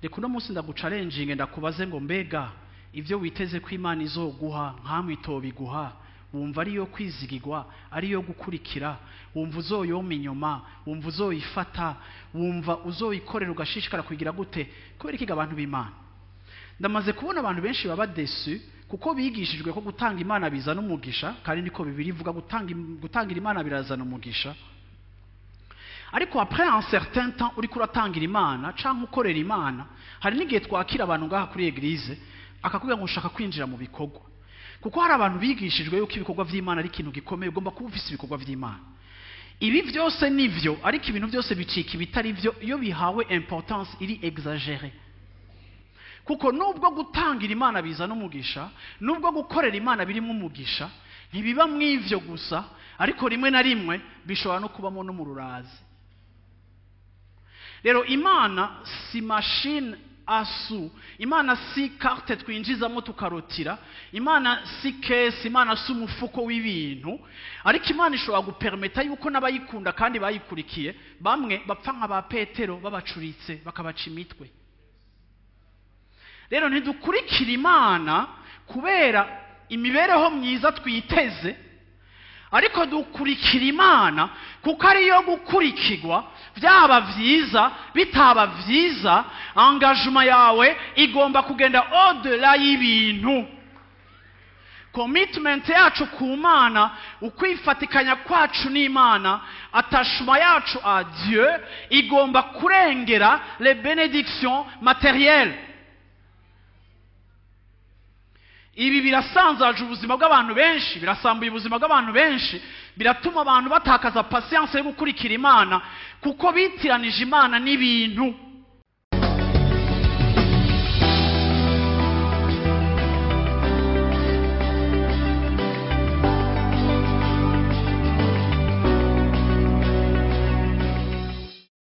Reka uno munsi ndagucalenjinge, ndakubaze ngo: mbega ibyo witeze ko Imana izoguha nkamwe itobiguha, wumva ariyo kwizigirwa, ariyo gukurikira? Wumva uzoyoma inyuma? Wumva uzoyifata? Wumva uzoyikorera ugashishikara kugira gute? Kubera ikiga, abantu b'Imana, ndamaze kubona abantu benshi baba déçus kuko bigishijwe ko gutanga Imana bizana umugisha, kandi niko Bibiliya ivuga, gutangira Imana birazana umugisha. Ariko après un certain temps uriko uratangira Imana canke ukorera Imana, hari n'igihe twakira abantu ngaha kuri église, akakubwira ngo ushaka kwinjira mu bikorwa, kuko hari abantu bigishijwe yuko ibikorwa vy'Imana ari ikintu gikomeye, ugomba kuba ufise ibikorwa vy'Imana. Ibi byose nivyo, ariko ibintu byose bicika ibitari byo iyo bihawe importance iri exagérée. Kuko nubwo gutangira Imana bizana umugisha, nubwo gukorera Imana birimo umugisha, ntibiba mu ivyo gusa, ariko rimwe na rimwe bishobora no kubamo no mu rurazi. Rero Imana si machine à sous, Imana si carte twinjizamo tukarotira, Imana si caisse, Imana si umufuko w'ibintu. Ariko Imana ishobora gupermeta yuko n'abayikunda kandi bayikurikiye bamwe bapfa nka ba Petero, babacuritse bakabaca imitwe. Rero ntidukurikira Imana kubera imibereho myiza twiteze, ariko dukurikira Imana kuko ariyo gukurikirwa. Byaba byiza, bitaba byiza, engagement yawe igomba kugenda au-delà y'ibintu. Commitment yacu ku Mana, ukwifatikanya kwacu n'Imana, attachement yacu à Dieu igomba kurengera les bénédictions matérielles. Ibi birasanzaje ubuzima bw'abantu benshi, birasambuye ubuzima bw'abantu benshi, biratuma abantu batakaza patience yo gukurikira Imana kuko bitiranije Imana n'ibintu.